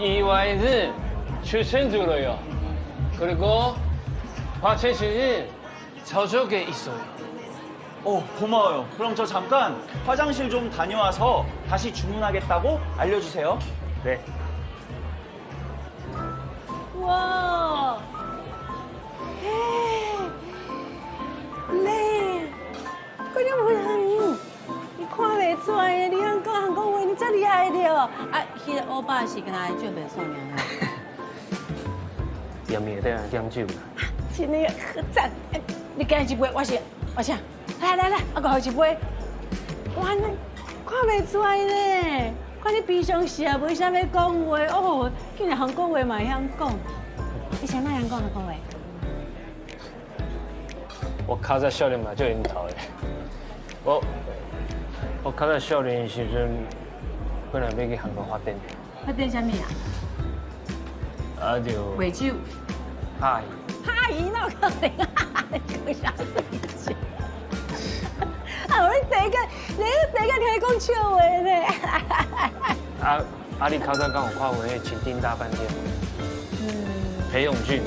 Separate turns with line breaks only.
이와이는 추천 들어요. 그리고 화장실은 저쪽에 있어요.
고마워요. 그럼 저 잠깐 화장실 좀 다녀와서 다시 주문하겠다고 알려주세요.
네.
哇！嘿，咧，嗰種無人，你看袂出來，你曉講韓國話，你遮厲害著。啊，彼个歐巴是敢若酒袂算爾。
店面底點酒。
真的好讚！你今日一杯，我是我請。來來來，我閣予一杯。哇，你看袂出來呢，看你平常時也無啥欲講話哦，竟然韓國話嘛會曉講。你啥物會曉講韓國話？
我較早少年嘛足𠢕頭的。我較早少年的時陣，本來欲去韓國發展。
發展啥物啊？
啊就
畫酒。
拍戲。
拍戲哪有可能啊？你講啥水？啊！你第一個聽你講笑話呢？
啊啊！你較早敢有看過彼個《情定大飯店》？嗯。裴勇俊。